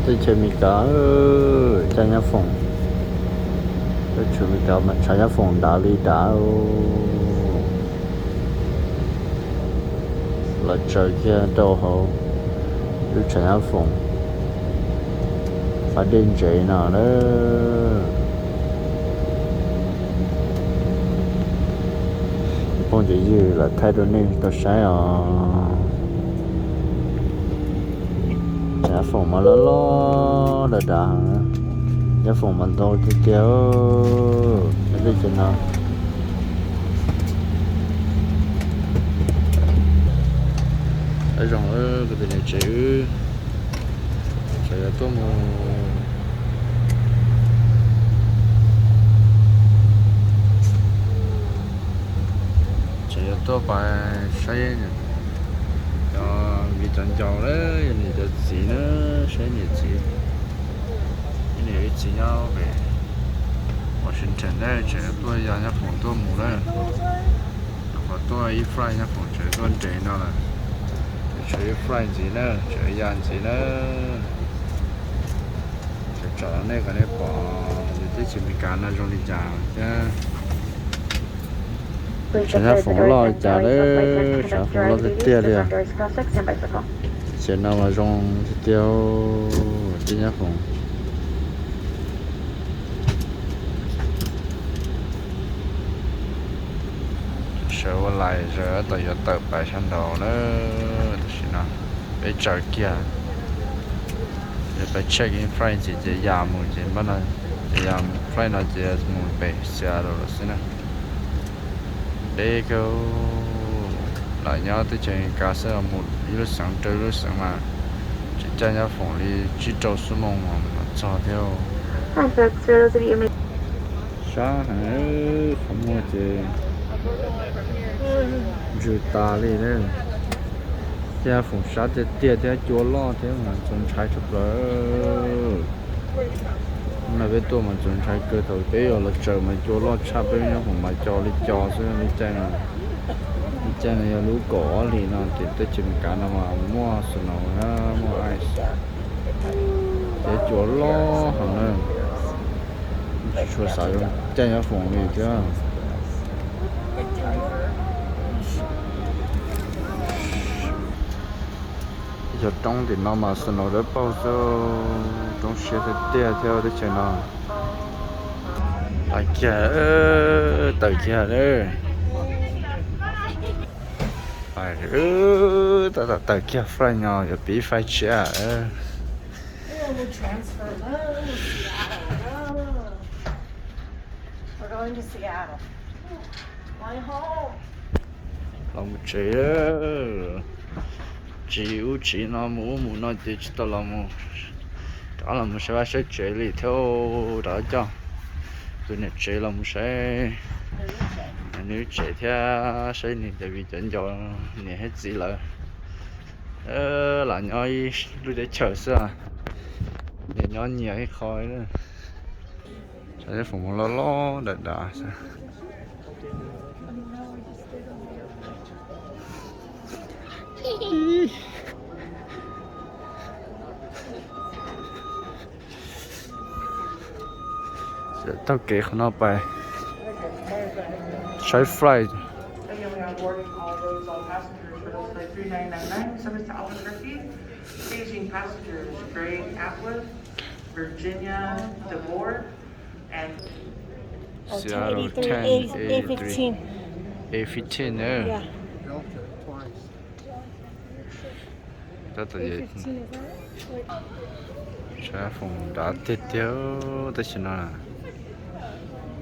Teb chaws Amelikas, caij nyab foom, teb chaws Amelikas mas tshav nyab foom dav li dav. Los tsaws kiag rau hauv lub tshav nyab foom, fab dej ntsev no na. Phooj ywg, lam thaij rau nej tau saib os. Tshav nyab foom mas loj loj dav dav, nyab foom mas ntau tiag tiag. Nyob teb chaws no, zoo kuv tus niam tsev wb, tseem yuav tuaj mus, tseem yuav tuaj pais saib cov viv cov ncaus na, yog niam cov txiv na, saib niam txiv, niam ib txiv nyob pem Washington na, tseem yuav tuaj ya nyab foom tuaj mus na. Nyab foom tuaj ib flight, nyab foom tseem tuaj nres no lawm, tseem tshuav ib flight ntxiv na, tseem ya ntxiv na. Tseem tsom nej kom nej pom yus teb chaws Amelikas no zoo li cas thiab. Tshav nyab foom loj li cas lawm, tshav nyab foom loj tiag tiag li os. Ces no mas zoo tiag tiag, tib nyab foom. Sawv ua lais sawv tau yuav tawm pais sab nraud na. Tam sim no peb tsaws kiag, peb check in flight ntxiv ces ya mus ces npaj no, ces ya flight no ces mus pem Seattle lawm xwb na. Deb kawg, lam nyob teb chaws Amelikas xwb mus ib lub xeev rau ib lub xeev mas tseem caij nyab foom li tsib rau xuab moos mas txog thiab. Sab heev, qhov muag ces ntsws tas li na. Caij nyab foom sab tiag tiag thiab cua loj thiab mas txaus ntshai tshaj plaws. No peb tuaj mas txaus ntshai kawg, thaum peb yuav los tsaws mas cua loj tshaj, peb nyab foom mas co li co xwb. Lub caij no, lub caij no yog lub kaum ob hlis no ces teb chaws Amelikas no mas muaj snow, muaj ice, ces cua loj heev na. Tsis tshua xav zoo caij nyab foom li thiab. Cov roob tim no mas snow dawb paug xwb, roob siab tiag tiag thiab teb chaws no. Tawm kiag, tawm kiag lawm. Tab tom tawm kiag flight no yuav pib flight tshiab. Los mus tsev, tsis ub tsis no mus ub mus no ces tsis tau los mus, rov los mus saib vaj saib tsev li thiab. Rov coj tus niam tsev los mus saib nws lub tsev thiab saib nws cov viv cov ncaus, niam thiab txiv lawv lam nyob ib lub teb chaws xwb, nyias nyob nyias ib qho. Tshav nyab foom loj loj dav dav xwb. Taug kev qhov no pais saib flight. Seattle ten, A fifteen, A fifteen na. Tshav nyab foom dav tiag tiag, tab sis no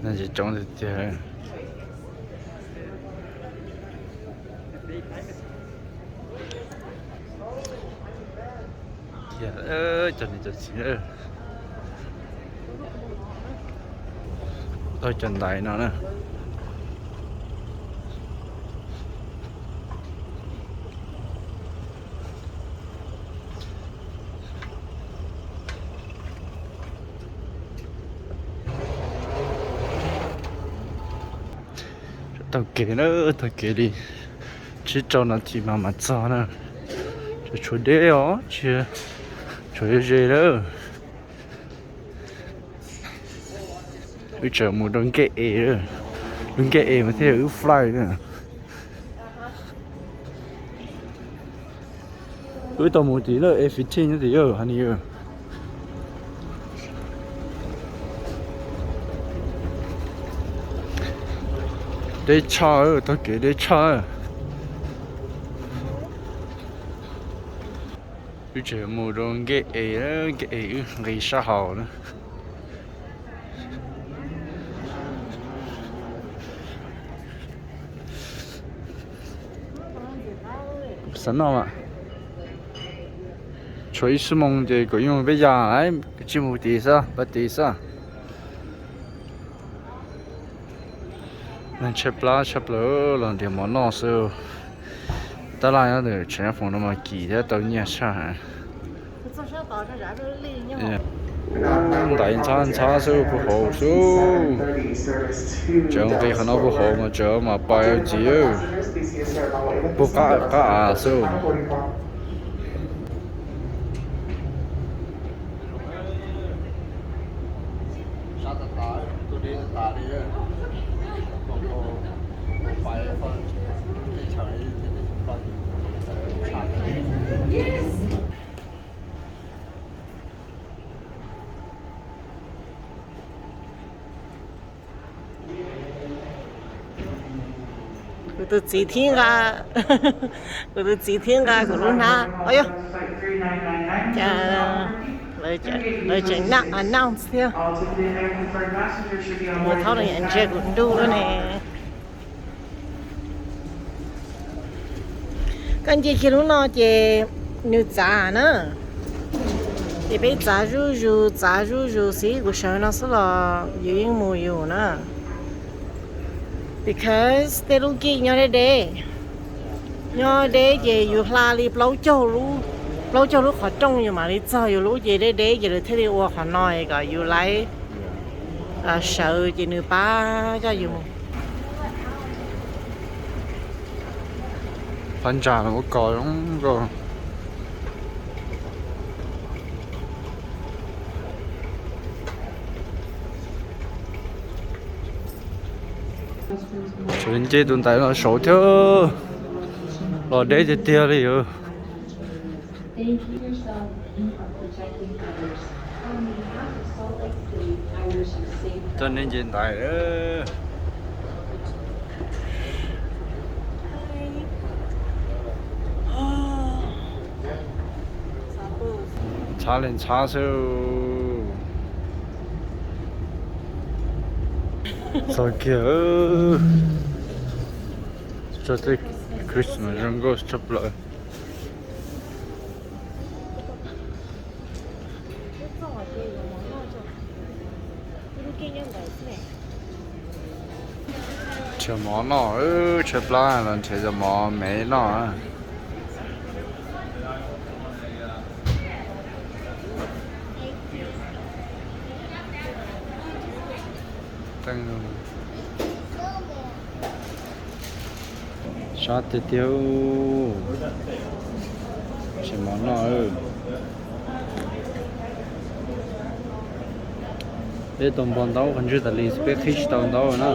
nag tsis coob tiag tiag. Cov niam cov txiv, taug cov ntaiv no na. Taug kev na, taug kev li tsib rau nas this mas mam txog na. Tshuav deb os, tsis Tshuav ze lawm. Wb tseem mus rau nkej es, lub nkej es mas thiaj yog wb flight na. Wb tau mus tim lawm, A fifteen nyob tim yawg hais ni. Deb tshaj, taug kev deb tshaj. Wb tseem mus rau nkej es, nkej es wb nqis sab hauv na. Xav noj mas. Tshuav ib xuab moos ces kuv yeej peb yam, kuv tsis mus tid xwb, pab tid xwb. Neeg tshaib plab tshaj plaws los nrhiav mov noj xwb. Tab laj nyob ntawm Tshav Nyab Foom no mas kim thiab tau nyiaj tshaj heev. Ntaiv ntxhab ntxhab xwb, puag hauv xwb. Tseem nqis qhov no puag hauv mas tseem mas pais ntxiv, puag qab qab av xwb. Kuv tus txiv thib nqa, kuv tus txiv thib nqa kuv lub hnab. Yog, lawv tseem announce thiab. Mus thaub no yam ntsia kuv ntuj lawm ne. Koj nce kiag lub no ces nws txav na. Ces peb txav zuj zus, txav zuj zus xwb, kuv sawv no xwb los yus yeej mus yus na. Because tej lub kij nyob deb deb, nyob deb ces yus hla li plaub caug lub, plaub caug lub qhov rooj yus mam li txog yus lub, ces deb deb ces lawv thiaj li ua qhov no kom yus laiv sawv ces nws pab coj yus mus. Phab ntsa no muab kos zoo nkauj. Tshuav nce tus ntaiv no saud thiab, los deb tiag tiag li os. Coj neb nce ntaiv. Ntxhab li ntxhab xwb. Txog kiag, tso tej Christmas zoo nkauj tshaj plaws. Nrhiav mov noj, tshaib plab los nrhiav cov mov me noj. Sab tiag tiag, nrhiav mov noj. Peb tau npog ntaub qhov ntswg tas li, peb qhib tsis tau ntaub na.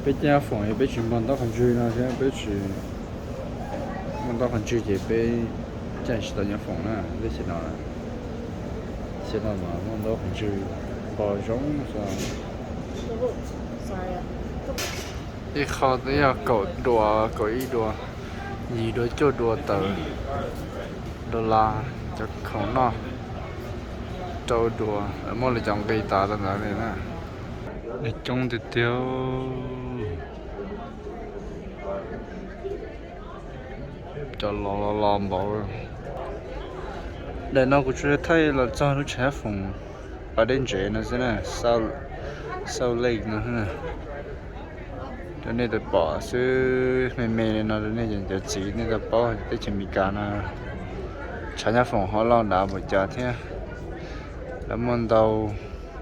Peb cab foom es peb tsis npog ntaub qhov ntswg no thiab, peb tsis muaj ntaub qhov ntswg ces peb cab tsis tau nyab foom na. Peb xav no, xav no mas muaj ntaub qhov ntswg npog zoo xwb. Ib qho twb yog kaum dua, kaum ib dua, yim dua, cuaj dua tawm dollar, cov khoom noj rau dua, muaj lawv cov nqi tas rau ntawd li na. Coob tiag tiag. Cov los los los npaum. Daim no kuv tsuas thaij los txog lub tshav foom pas dej ntsev no xwb na, Salt Lake no xwb na. Rau nej tau pom xwb, me me li no rau nej cov niam cov txiv nej tau paub teb chaws Amelikas no tshav nyab foom ho loj nrad npaum cas thiab. Lawv muaj ntau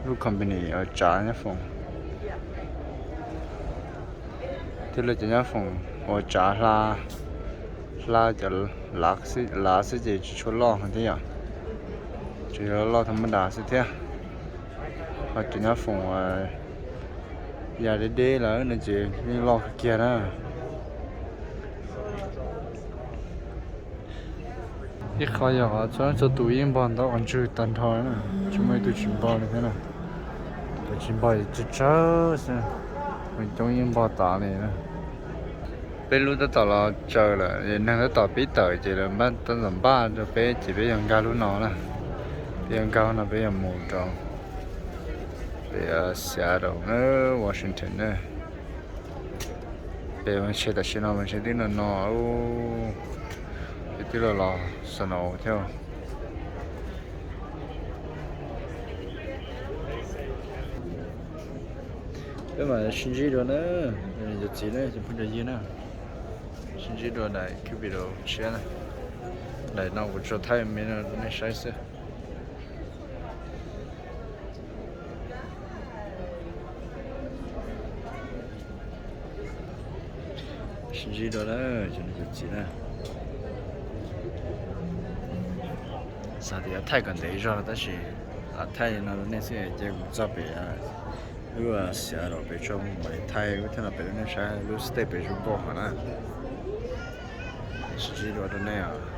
lub company uas tsav nyab foom, thiab lawv cov nyab foom uas tsav hla, Hla cov lav xwb ces tsis tshua loj thiab yom, tsuas yog loj thaj mab das xwb thiab. Ho cov nyab foom ya deb deb lawm no ces yeej loj kawg kiag na. Ib qho yog txhua txhua tus yeej npog ntau qhov ntswg tag nrho na, tsis muaj ib tug tsis npog li thiab na. Cov tsis npog tsawg tsawg xwb, coob yeej npog tas li na. Peb lub tab tom los tsaws lawm, neeg tab tom pib tawm ces lawv tab tom npaj rau peb ces peb yog nkag lub no na. Peb yog nkag lub no peb yog mus rau pem Seattle na, Washington na. Peb mus tsheb tam sim no mas tsheb twb no no, peb twb los los snow thiab. Peb mam sib ntsib dua na, cov txiv na, cov phooj cov ywg na. Sib ntsib dua daim video tshiab na. Daim no kuv tso thaij me no rau nej saib xwb. Sib ntsib dua na, cov niam cov txiv na. Xav tias thaij kom ntev zog tab sis thaij li no rau nej xwb ces kuv txog pem lub Seattle pem tso mam li thaij lub thiab no pem rau nej saib lub state pem zoo nkauj heev na. Sib ntsib dua rau nej os.